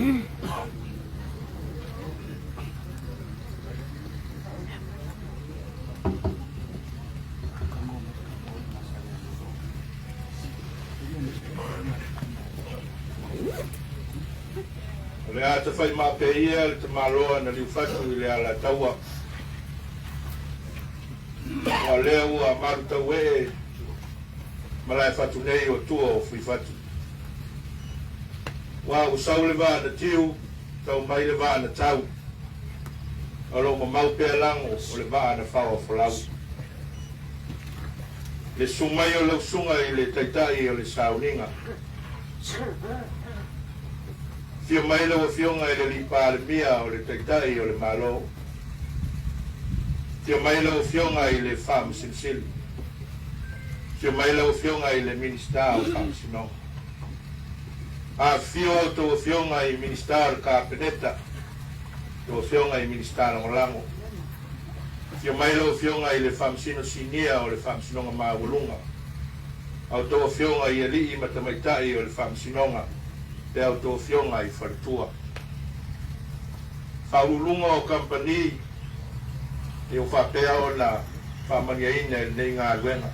O le a tafaimape ia le tamaloa na liufatu i le Alataua. Aua o lea ua malutauee Malaefatu nei o tua o Fuifatu. Aua ua sau le vaa na tiu, tau mai le vaa na tau. A o lo o mamau pea lago o le vaa na fao a folau. Le susu mai o lau susuga i le Taitai o le Sauniga. Afio mai lau Afioga i le Alii Palemia o le Taitai o le Malo. Afio mai lau Afioga i le Faamasino Sili. Afio mai lau Afioga i le Minisita o Faamasinoga. Afifio a outou Afioga i Minisita o le Kapeneta, outou Afioga i Minisita Lagolago. Afio mai lau Afioga i le Faamasino Sinia o le Faamasinoga Maualuga, a outou Afioga i Alii ma Tamaitai o le Faamasinoga pe a outou Afioga i Faletua. Faauluuluga o Kamupani e ua faapea ona faamanuiaina i lenei galuega.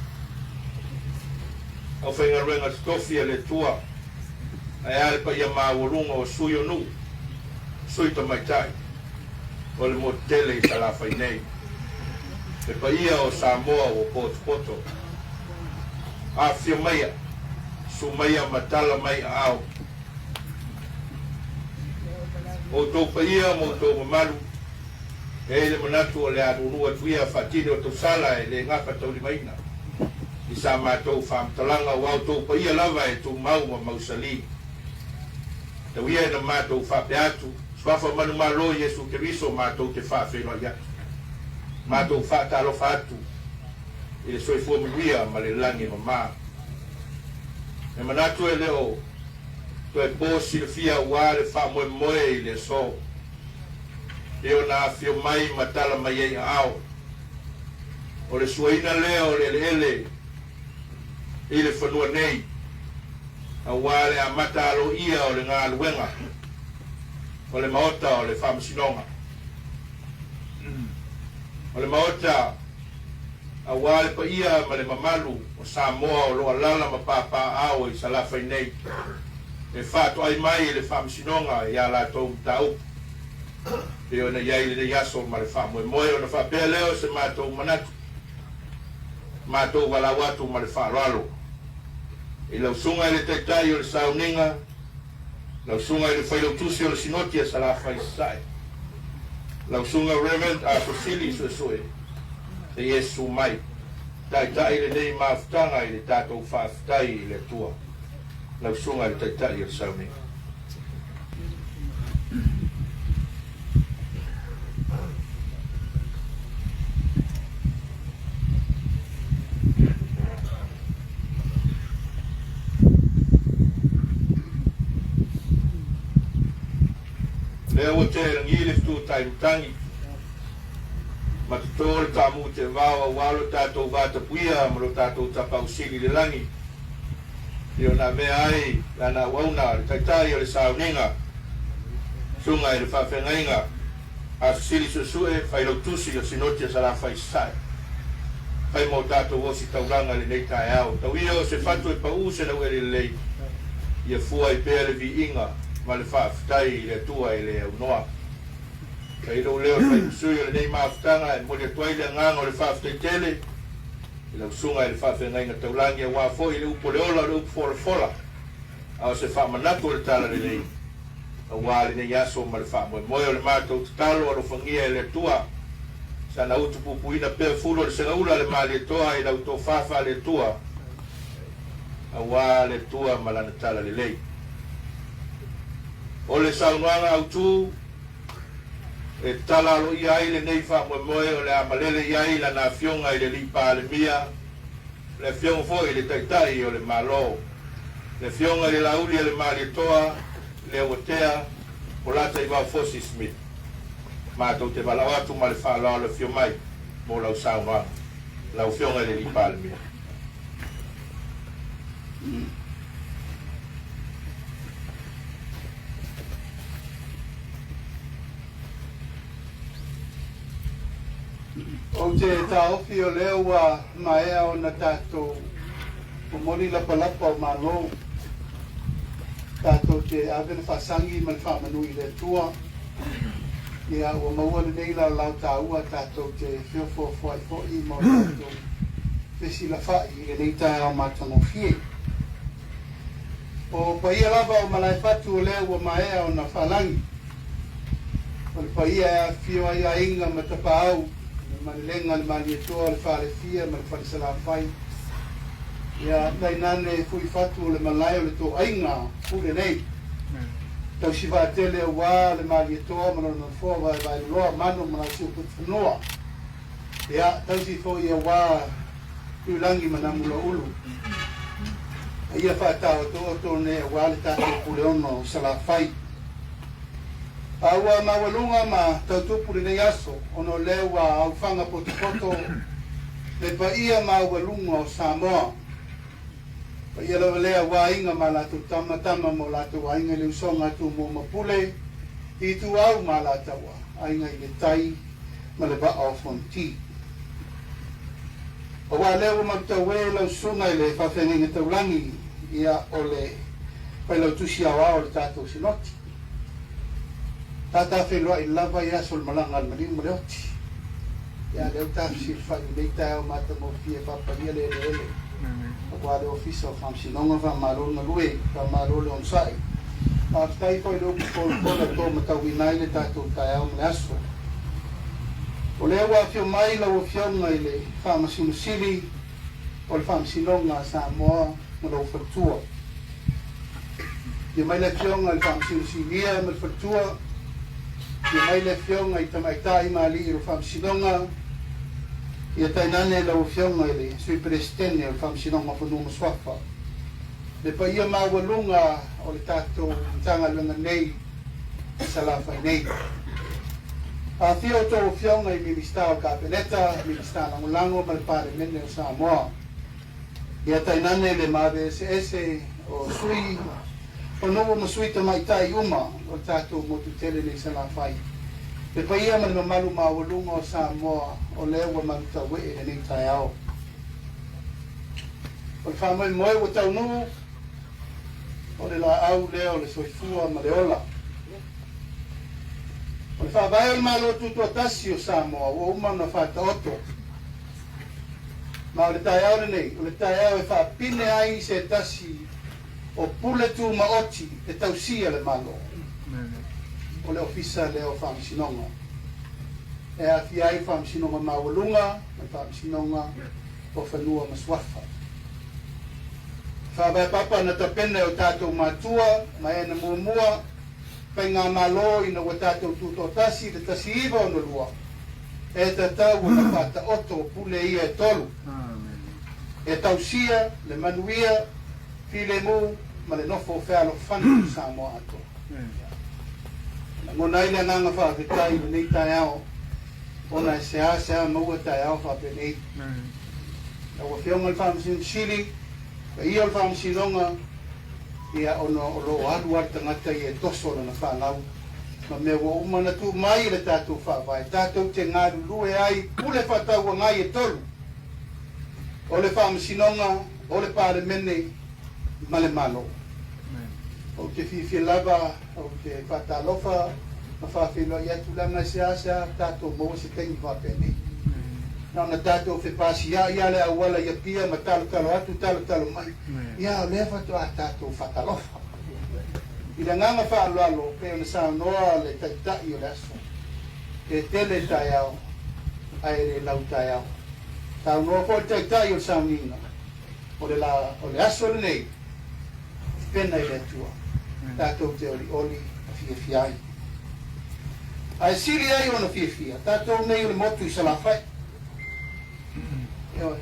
Aufaigaluega totofi a le Atua, ae a le paia maualuga o sui o nuu, sui tamaitai o le motu tele i Salafai nei, le paia o Samoa ua potopoto. Afifio maia, susu maia ma tala mai aao. Outou paia ma outou mamalu, e i ai le manatu o le a nuunuu atu ia faatini o tausala e le gafataulimaina i sa matou faamatalaga aua outou paia lava e tumau ma mausali. Tau ia ina matou faapea atu, Suafa manumalo Iesu Keriso matou te faafeiloai atu, matou faatalofa atu i le soifua manuia ma le lagi mama. E manatu e le o toe po silafia aua le faamoemoe i le aso e ona afio mai ma tala mai ai aao. O le suaina lea o le eleele i le fanua nei, aua le amata aloaia o le galuega o le Maota o le Faamasinoga. O le Maota aua le paia ma le mamalu o Samoa o lo o alaala ma papaaao i Salafai nei e faatoai mai i le Faamasinoga i a latou mataupu pei ona i ai lenei aso ma le faamoemoe ona faapea lea o se matou manatu matou valaau atu ma le faaaloalo i lau Susuga i le Taitai o le Sauniga, lau Susuga i le Failautusi o le Sinoti a Salafai Sasae, lau Susuga Rev. Aso Sili Suesue, se i e susu mai, taitai lenei mafutaga i le tatou faafetai i le Atua, lau Susuga i le Taitai o le Sauniga. Lea ua tea i lagi le fetu tai matagi, ma toto le taamu teevao aua lo tatou vatapuia ma lo tatou Tapausili i le lagi, pei ona avea ai lana auauna le Taitai o le Sauniga, Susuga i le Faafeagaiga a Sisili Suesue, Failautusi o Sinoti a Salafai Sasae. Fai mo tatou ositaulaga i lenei taeao. Tau ia o se fatu e pau se lauele lelei, ia fua ai pea le viiga ma le faafetai i le Atua e le aunoa. Fai lou leo e fai ma sui o lenei mafutaga e momoli atu ai le agaga o le faafetai tele i lau Susuga i le Faafeagaiga Taulagi aua foi le upu o le ola o le upu folafola a o se faamanatu o le Talalelei aua lenei aso ma le faamoemoe o le matou tatalo alofagia e le Atua sana utu puipuina pea fulu o le segaula a le Malietoa i lau tofa faale-Atua aua le Atua ma lana Talalelei. O le saunoaga autu e tala aloaia ai lenei faamoemoe o le a malele i ai lana Afioga i le Alii Palemia, le Afioga foi i le Taitai o le Malo, le Afioga i le Laauli a le Malietoa, Leuatea, Polataivao Fosi Smith. Matou te valaau atu ma le faaaloalo e afio mai mo lau saunoaga, lau Afioga i le Alii Palemia. Ou te taofi o lea ua maea ona tatou momoli lapalapa o malo, tatou te ave le faasagi ma le faamanu i le Atua. Ia ua maua lenei laolao taua tatou te feofoofoai foi ma o tatou fesilafai i lenei taeao matagofie. O paia lava o Malaefatu o lea ua maea ona faalagi. O le paia e afifio ai aiga ma tapaau, le malelega, le malietoa, o le falefia ma le falesalafai. Ia tainane fuifatu o le malae o le toaiga pule nei. Tausi vaatele aua le malietoa ma lona nofoa vaevaeloloa, mano ma lausiuputufanua. Ia tausi foi aua Tuilagi ma Namulaulu. A ia faataotooto nei aua le tatou Puleono i Salafai. A ua maualuga ma tautupu lenei aso ona o lea ua aufaga potopoto le paia maualuga o Samoa. Paia lava lea aua aiga ma latou tama, tama ma o latou aiga i le usoga a Tumua ma Pule, Ituau ma Alataua, aiga i le tai ma le vaa o Fonoti. Aua lea ua matau e lau susuga i le faafeagaiga taulagi, ia o le Failautusi Aoao o le tatou Sinoti. Ta feiloai lava i aso o le malaga a le maliu ma le oti. Ia lea ua ta fesilafai i lenei taeao matagofie faapaia le eleele aua le Ofisa o Faamasinoga, faamalo le galue, faamalo le onosai. Faafetai foi i le upu folafola e to matauina ai le tatou taeao ma le aso. O lea ua afio mai lau Afioga i le Faamasino Sili o le Faamasinoga a Samoa ma lou faletua. Afio mai le Afioga i le Faamasino Sinia ma le faletua. Afio mai le Afioga i Tamaitai ma Alii o le Faamasinoga. Ia tainane lau Afioga i le Sui Peresetene o le Faamasinoga o Fanua ma Suafa. Le paia maualuga o le tatou Matagaluega nei i Salafai nei. Afio outou Afioga i Minisita o le Kapeneta, Minisita Lagolago ma le Palemene o Samoa. Ia tainane le maave eseese o sui o nuu ma sui tamaitai uma o le tatou motu tele nei Salafai. Le paia ma le mamalu maualuga o Samoa o lea ua malutauee lenei taeao. O le faamoemoe ua taunuu, o le laau lea o le soifua ma le ola. O le faavae o le Malo Tutoatasi o Samoa ua uma ona faataoto. Ma o le taeao lenei, o le taeao e faapine ai se tasi o pule tumaoti e tausia le Malo. O le Ofisa lea o Faamasinoga. E aafia ai Faamasinoga Maualuga ma le Faamasinoga o Fanua ma Suafa. Faavae papa na tapena e o tatou matua ma e na muamua faigamalo ina ua tatou tutoatasi i le 1962, e tatau ona faataoto pule ia e tolu, e tausia le manuia, filemu ma le nofo fealofani o Samoa atoa. E lagona ai le agaga faafetai i lenei taeao ona e seasea maua taeao faapenei. Lau Afioga i le Faamasino Sili, paia o le Faamasinoga, ia ona o lo o alu lava le tagata ia e toso lana fanau ma mea ua uma ona tuu mai i le tatou faavae tatou te galulue ai pule faatauagai e tolu, o le Faamasinoga, o le Palemene ma le Malo. Ou te fiafia lava, ou te faatalofa ma faafeiloai atu leaga e seasea tatou maua se taimi faapenei. Na ona tatou fepasiai lava le auala i Apia ma talotalo atu talotalo mai, ia o lea faatoa tatou faatalofa. I le agaga faaaloalo pei ona saunoa le Taitai o le aso, e tele taeao ae le lau taeao. Saunoa foi le Taitai o le sauniga, o le la, o le aso lenei, pena i le Atua, tatou te olioli ma fiafia ai. Ae sili ai ona fiafia, tatou nei o le motu i Salafai. Ioe.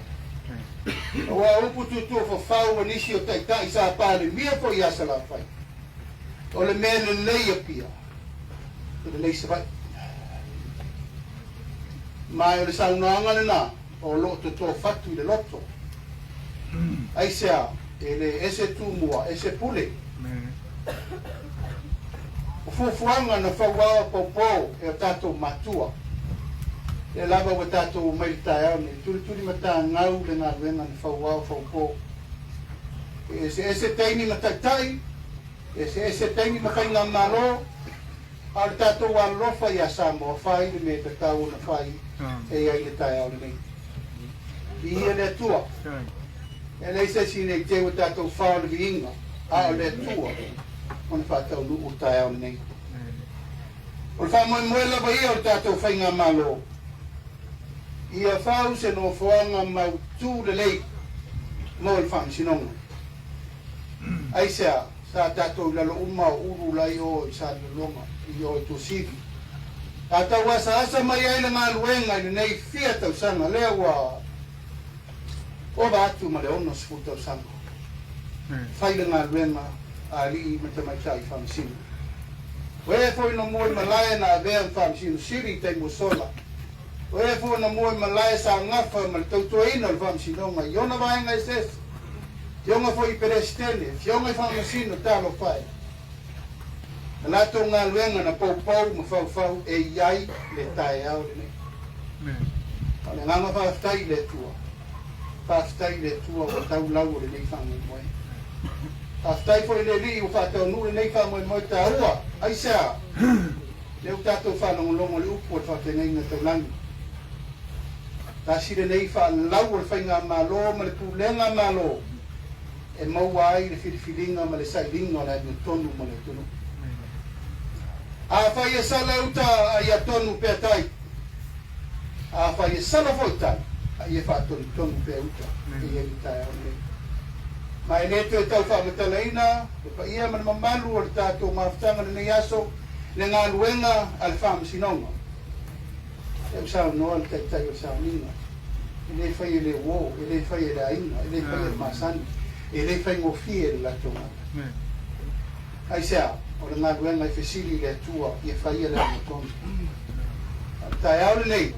Aua o upu tuutuufafau a nisi o taitai sa palemia foi ia Salafai, o le mea lelei Apia, e lelei Savaii. Ma o le saunoaga lena o lo o totofatu i le loto. Aisea? E le ese Tumua, ese Pule. O fuafuaga na fauao poupou e o tatou matua. Lea lava ua tatou omai i le taeao nei, tulituli matagau le galuega na fauao faupo. E eseese taimi ma taitai, e eseese taimi ma faigamalo, a o le tatou alolofa ia Samoa, fai le mea e tatau ona fai e i ai le taeao lenei. Viia le Atua. E leai se isi nei te ua tatou fao le viiga, a o le Atua ona faataunuu le taeao lenei. O le faamoemoe lava ia o le tatou Faigamalo, ia fau se nofoaga mautu lelei mo le Faamasinoga. Aisea, sa tatou i lalo uma o Ulu la i o i Salelologa, i o i Tuasivi. A tau asaasa mai ai le galuega i lenei fia tausaga lea ua ova atu ma le 60 tausaga. Fai le galuega a alii ma tamaitai faamasino. O e foi na mua i malae na avea ma Faamasino Sili i taimi ua sola. O e foi na mua i malae sa gafa ma le tautuaina o le Faamasinoga i ona vaega eseese, afioga foi i Peresetene, afioga i Faamasino, talofa e! Na latou galuega na poupou ma faufau e i ai le taeao lenei. A o le agaga faafetai i le Atua, faafetai i le Atua ua tau lau o lenei faamoemoe. Faafetai foi i le Alii ua faataunuu lenei faamoemoe taua. Aisea? Lea ua tatou faalogologo i le upu a le faafeagaiga taulagi. Tasi lenei faalau o le Faigamalo ma le Pulega Malo e maua ai le filifiliga ma le sailiga o le amiotonu mo le atunuu. Afai e sala uta, a ia tonu pea tai. Afai e sala foi tai, a ia faatonutonu pea uta e i ai le taeao lenei. Ma e le toe tau faamatalaina le paia ma le mamalu o le tatou mafutaga lenei aso, le galuega a le Faamasinoga. Lea ua saunoa le Taitai o le Sauniga, e le fai e le uo, e le fai e le aiga, e le fai e le masani, e le faigofie le latou galuega. Aisea? O le galuega e fesili i le Atua ia faia le amiotonu. A o le taeao lenei,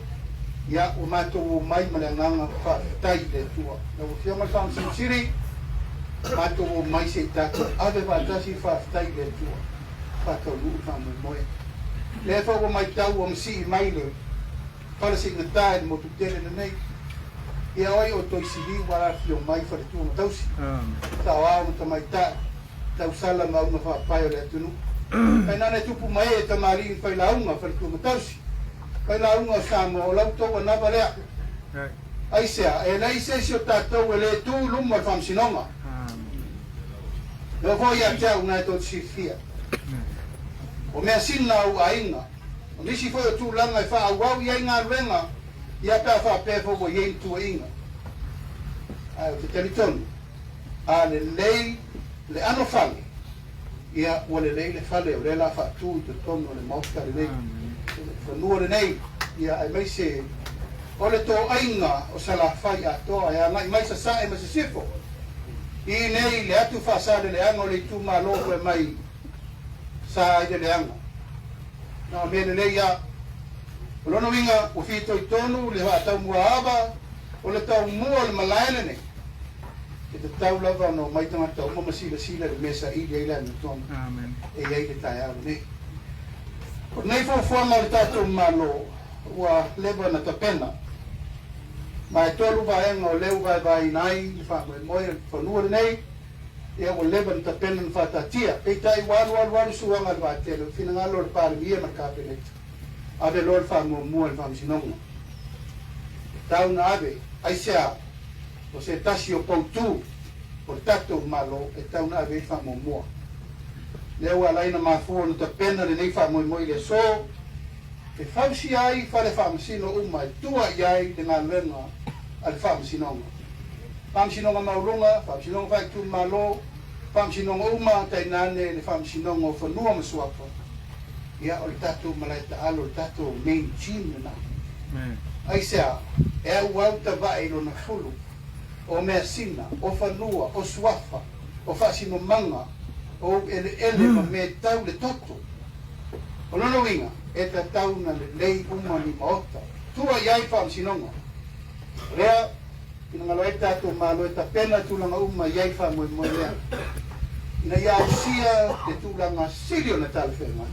ia, ua matou omai ma le agaga faafetai i le Atua. Lau Afioga i le Faamasino Sili, matou omai se i tatou ave faatasi le faafetai i le Atua. Faataunuu le faamoemoe. Lea foi ua matau ua masii mai le fale seigata i le motu tele lenei. Ia oi o toi sili ua afifio mai faletua ma tausi, saoao ma tamaitai, tausala ma auga faapae o le atunuu. Tainane tupu ma ee tamalii ma failauga, faletua ma tausi, failauga o Samoa, o la outou anava lea. Aisea? E leai se isi o tatou e le tu i luma o le faamasinoga. E oo foi ia te au na e tou te silafia, o measina a ou aiga, o nisi foi o tulaga e faaauau i ai galuega ia pe a faapea foi ua i ai ni tuuaiga. Ae ou te talitonu, a lelei le ano fale, ia ua lelei le fale o lea la faatu i totonu o le Maota lenei, o le fanua lenei, ia aemaise o le toaiga o Salafai atoa e agai mai Sasae ma Sisifo i nei le atu faasaleleaga o le itumalo fai mai sa i le leaga. Na o mea lelei a. O lona uiga ua fitoitonu le faataumuaava o le taumua o le malae lenei. E tatau lava ona omai tagata uma ma silasila i le mea e saili ai le amiotonu e i ai le taeao lenei. O lenei fuafuaga o le tatou Malo ua leva ona tapena, ma e tolu vaega o lea ua vaevaeina ai le faamoemoe o le fanua lenei, ia ua leva ona tapena ona faataatia. Peitai ua alu alu alu suaga a le vaatele, o le finagalo o le Palemia ma le Kapeneta, ave loa le faamuamua i le Faamasinoga. E tau na ave, aisea? O se tasi o poutu o le tatou Malo e tau na ave ai le faamuamua. Lea ua ala ai ona mafua ona tapena lenei faamoemoe i le aso e fausia ai fale faamasino uma e tua i ai le galuega a le Faamasinoga. Faamasinoga Maualuga, Faamasinoga Faaitumalo, Faamasinoga uma tainane le Faamasinoga o Fanua ma Suafa, ia o le tatou malae taalo, le tatou main gym lena. Aisea? E auau tavae i lona fulu, o measina, o fanua, o suafa, o faasinomaga, o ueleele ma mea tau le toto. O lona uiga, e tatau na lelei uma ni maota, tua i ai faamasinoga. O lea, finagalo ai le tatou Malo e tapena tulaga uma i ai faamoemoe lea, ina ia ausia le tulaga sili ona talafeagai,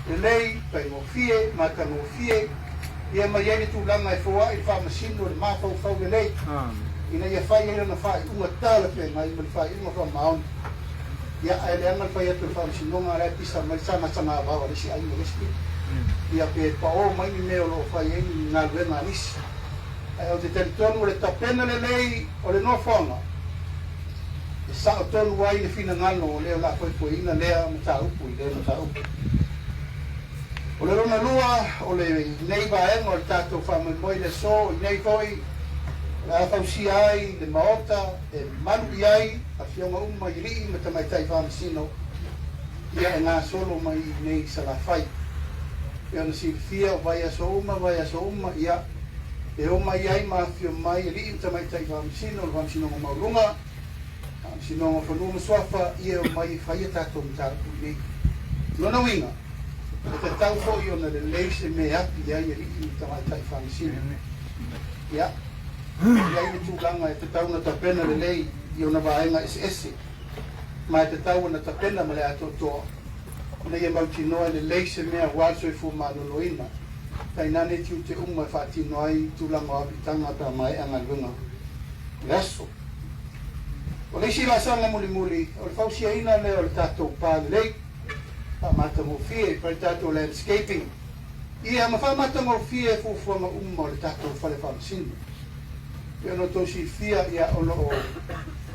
lelei, faigofie, matagofie, Ia ma i ai le tulaga e foai le faamasino le mafaufau lelei ina ia fai ai lana faaiuga talafeagai ma le faaiuga faamaoni. Ia, ae leaga le fai atu o le faamasinoga a o la e pisa mai le sagasaga vao a le isi aiga i le isi pito. Ia, pe pao mai ni mea o lo o fai ai ni galuega a nisi. Ae ou te talitonu o le tapena lelei o le nofoaga e sao tonu ai le finagalo o le o le a foefoeina lea mataupu i lea mataupu. O le lona lua o lenei vaega o le tatou faamoemoe i le aso i nei foi, o le a fausia ai le Maota e malu i ai afioga uma i alii ma tamaitai faamasino ia e gasolo mai i inei i Salafai. Pei ona silafia o vaiaso uma vaiaso uma ia e o mai ai ma afifio mai alii ma tamaitai faamasino o le Faamasinoga Maualuga, Faamasinoga o Fanua ma Suafa ia e omai e fai a tatou mataupu i inei. O lona uiga, e tatau foi ona lelei se mea e api ai alii ma tamaitai faamasino. Ia, e i ai le tulaga e tatau ona tapena lelei i ona vaega eseese, ma e tatau ona tapena ma le atoatoa ina ia mautinoa e lelei se mea aua le soifua maloloina, tainane tiute uma e faatino ai tulaga o apitaga pe a maea galuega o le aso. O le isi laasaga mulimuli, o le fausiaina lea o le tatou pa lelei, faamatagofie, fai le tatou landscaping, ia ma faamatagofie fuafuaga uma o le tatou fale faamasino. Pei ona outou silafia, ia, o lo o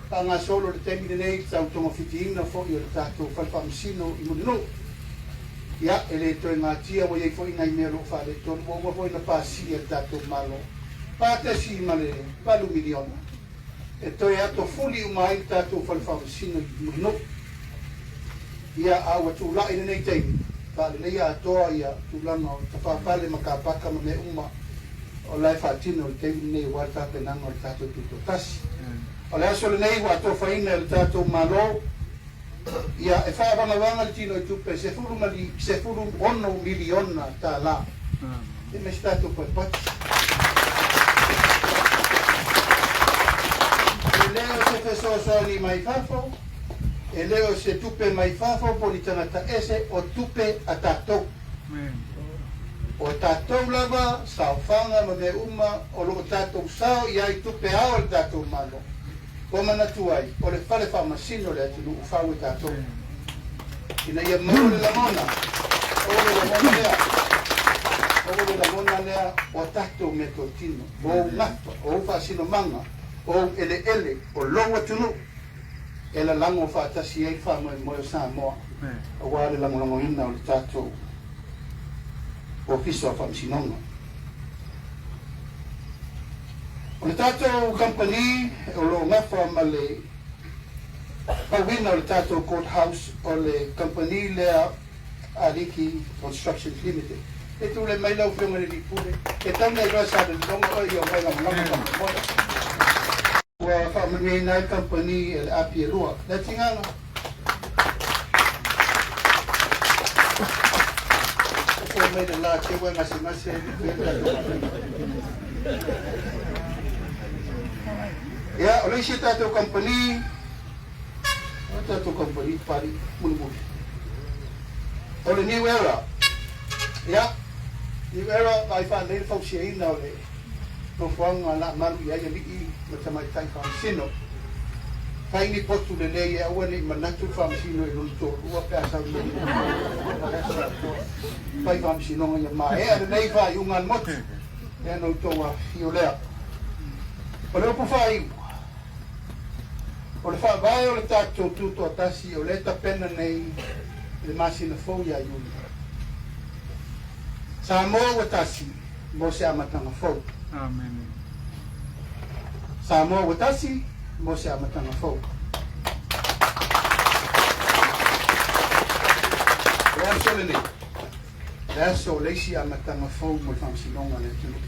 faagasolo i le taimi lenei le tau togafitiina foi o le tatou fale faamasino i Mulinuu. Ia, e le toe gatia, ua i ai foi nai mea o lo o faaletonu, ua uma foi ona pasia e le tatou Malo $4.8 miliona e toe atofuli uma ai le tatou fale faamasino i Mulinuu. Ia, a ua tulai lenei taimi, faaleleia atoa ia tulaga o tafafale ma kapaka ma mea uma o la e faatino i le taimi lenei aua le tapenaga o le tatou Tutoatasi. O le aso lenei ua atofaina e le tatou Malo, ia, e faavagavaga le tino i tupe $16 miliona. E mai se tatou paipati. E le o se fesoasoani mai fafo, e le o se tupe mai fafo po o ni tagata ese, o tupe a tatou. O tatou lava saofaga ma mea uma o lo o tatou sao i ai tupe ao a le tatou Malo. Ua manatu ai, o le fale faamasino le atunuu fau e tatou, ina ia maua le lagona, aua le lagona lea, aua le lagona lea o a tatou meatotino, o ou gafa, o ou faasinomaga, o ou eleele, o lou atunuu, e lalago faatasi ai le faamoemoe o Samoa aua le lagolagoina o le tatou Ofisa o Faamasinoga. O le tatou kamupani o lo o gafa ma le fauina o le tatou Court House o le kamupani lea Aliki Constructions Limited. E tulai mai lau Afioga i le Alii Pule, e tau nei loa Salelologa oe ia omai lagolago faamoemoe. Ua faamanuiaina ai le kamupani e le api e lua. Le atigaga. Fofo mai le la te ua gasegase ai le pea le tatou Ia, o le isi tatou kamupani, o le tatou kamupani pali mulimuli. O le New Era. Ia, New Era, vaai faalelei le fausiaina o le nofoaga la malu i ai alii ma tamaitai faamasino. Fai ni potu lelei e aua ne i manatu le faamasino i lona toalua pe a sau nei vaiaso atoa. Fai faamasinoga ia maea lelei faaiuga a le motu. Lea na outou afifio lea. O le upu faaiu, o le faavae o le tatou Tutoatasi o lea e tapena nei i le masina fou ia Iuni. Samoa ua tasi mo se amataga fou. Amene. Samoa ua tasi mo se amataga fou. O le aso lenei, le aso o le isi amataga fou mo le Faamasinoga a le atunuu.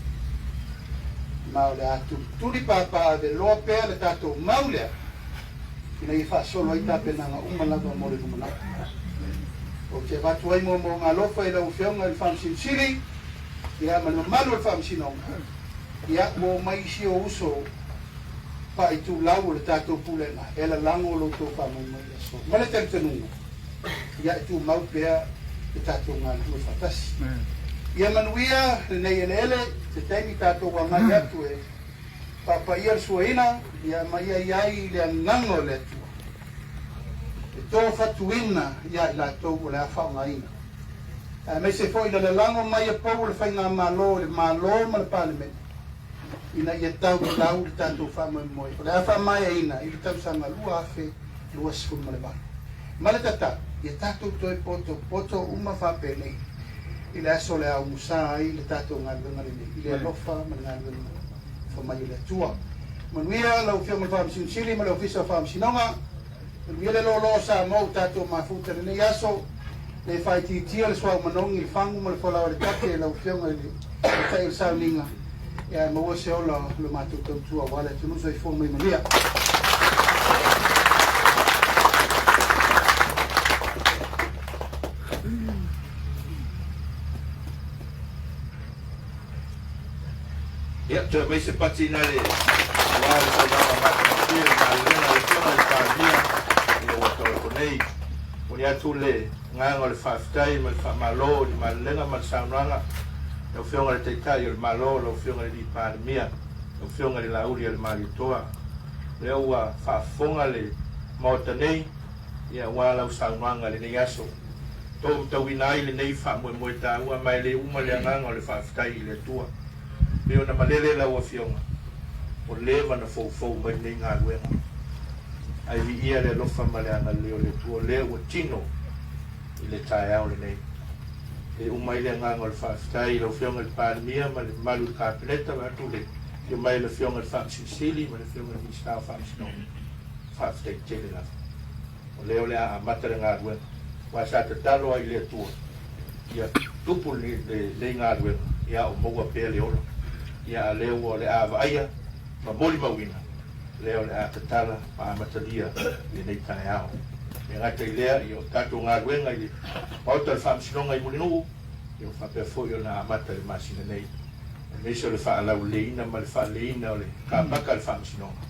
Ma o le a tulituli papaave loa pea le tatou mau lea ina ia faasolo ai tapenaga uma lava mo le lumanai. Ou te avatu ai moomooga alofa i lau Afioga i le Faamasino Sili, ia ma le mamalu o le Faamasinoga, ia ua omai isi ou uso faaitulau o le tatou Pulega e lalago lo outou faamoemoe i le aso. Ma le talitonuga, ia e tumau pea le tatou galulue faatasi. Ia manuia lenei eleele se taimi tatou agai atu e faapaia le suaina, ia ma ia i ai le agaga o le Atua e tofatuina ia i latou o le a faaaogaina, aemaise foi le lalago mai a pou o le Faigamalo i le Malo ma le Palemene ina ia tau i lau le tatou faamoemoe o le a faamaeaina i le tausaga 2028. Ma le tatalo, ia tatou toe potopoto uma faapenei i le aso o le a umusa ai le tatou galuega lenei i le alofa ma le galuega fai mai o le Atua. Manuia lau Afioga i le Faamasino Sili ma le Ofisa o Faamasinoga. Manuia le loaloa o Samoa ua tatou mafuta i lenei aso. Le faaitiitia le suauu manogi, le fagu ma le folau a le tate lau Afioga i le Taitai o le Sauniga, ae maua se ola o le matou tautua aua le atunuu. Soifua ma ia manuia. Ia, toe aumai se pati ina le aua le saunoaga matagofie le galuega a le Afioga i le Palemia ina ua taoto nei. Momoli atu le agaga o le faafetai ma le faamalo i le malelega ma le saunoaga lau Afioga i le Taitai o le Malo, lau Afioga i le Palemia, lau Afioga i le Laauli a le Malietoa. O lea ua faafofoga le Maota nei, ia, aua lau saunoaga i lenei aso. Tauina ai lenei faamoemoe taua ma e le uma le agaga o le faafetai i le Atua. Pei ona malele lau Afioga, ua leva ona foufou mai lenei galuega, ae viia le alofa ma le agalelei o le Atua, o lea ua tino i le taeao lenei. E uma ai le agaga o le faafetai i lau Afioga i le Palemia ma le mamalu i le Kapeneta, vaeatu le afio mai o le Afioga i le Faamasino Sili ma le Afioga i le Minisita o Faamasinoga. Faafetai tele lava. O lea o le a amata le galuega, aua sa tatalo ai i le Atua ia tupu lenei galuega, ia o maua pea le ola. Ia a lea ua o le a vaaia ma molimauina, lea o le a tatala ma amatalia lenei taeao. E gata i lea, ia o tatou galuega i le Maota o le Faamasinoga i Mulinuu, ia ua faapea foi ona amata i le masina nei, aemaise o le faalauleina ma le faaleina o le kapaka a le Faamasinoga,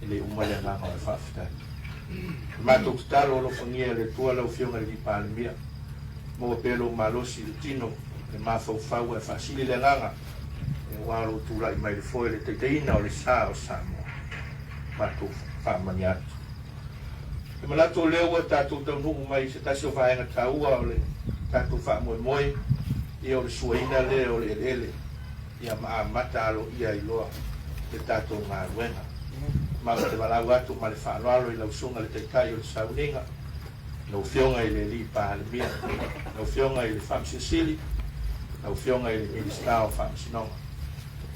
e le uma le agaga o le faafetai. Le matou tatalo alofagia e le Atua lau Afioga i le Palemia, maua pea lou malosi i le tino, le mafaufau ae faasili le agaga aua lou tulai mai le foe le taitaiina o le sa o Samoa. Matou faamanuia atu. E manatu o lea ua tatou taunuu mai i se tasi o vaega taua o le tatou faamoemoe, ia o le suaina lea o le eleele, ia ma amata aloaia ai loa le tatou galuega. Ma ou te valaau atu ma le faaaloalo i lau Susuga i le Taitai o le Sauniga, lau Afioga i le Alii Palemia, lau Afioga i le Faamasino Sili, lau Afioga i le Minisita o Faamasinoga,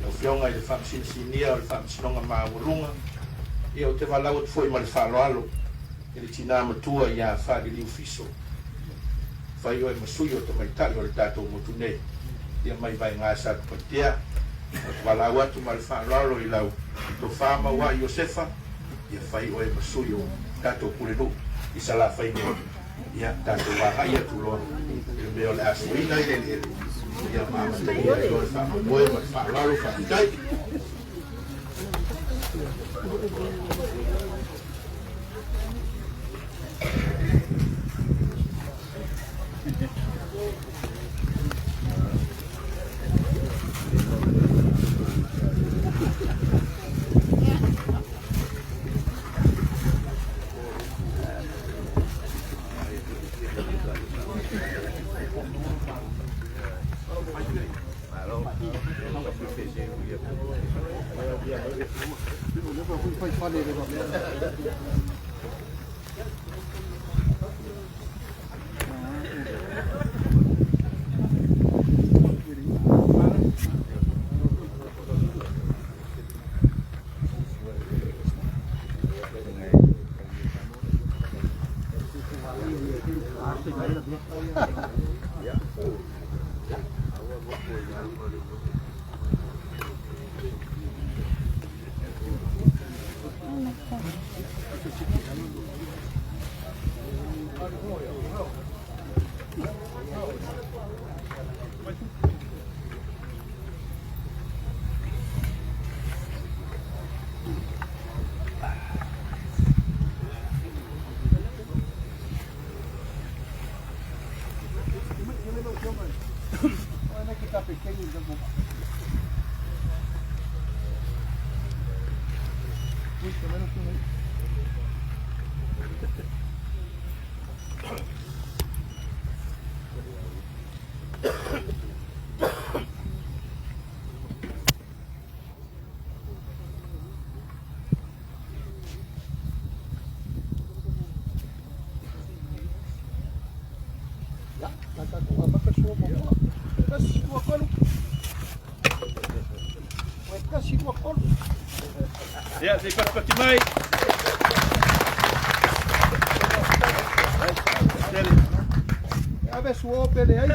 lau Afioga i le Faamasino Sinia o le Faamasinoga Maualuga, ia ou te valaau atu foi ma le faaaloalo i le tina matua ia Faliliu Fiso, fai oe ma sui o tamaitai o le tatou motu nei, ia mai vaega Satupaitea. Ou te valaau atu ma le faaaloalo i lau tofa Mauai Iosefa, ia fai oe ma sui o tatou pulenuu i Salafai nei. Ia tatou agai atu loa i le mea o le a suaina ai le eleele, ia ma amatalia ai loa le faamoemoe ma le faaaloalo. Faafetai. Ia, la tatou amata sua muamua. 1, 2, 3. 1, 2, 3. Ia, se i patipati mai. Tele. E ave sua o pele ai.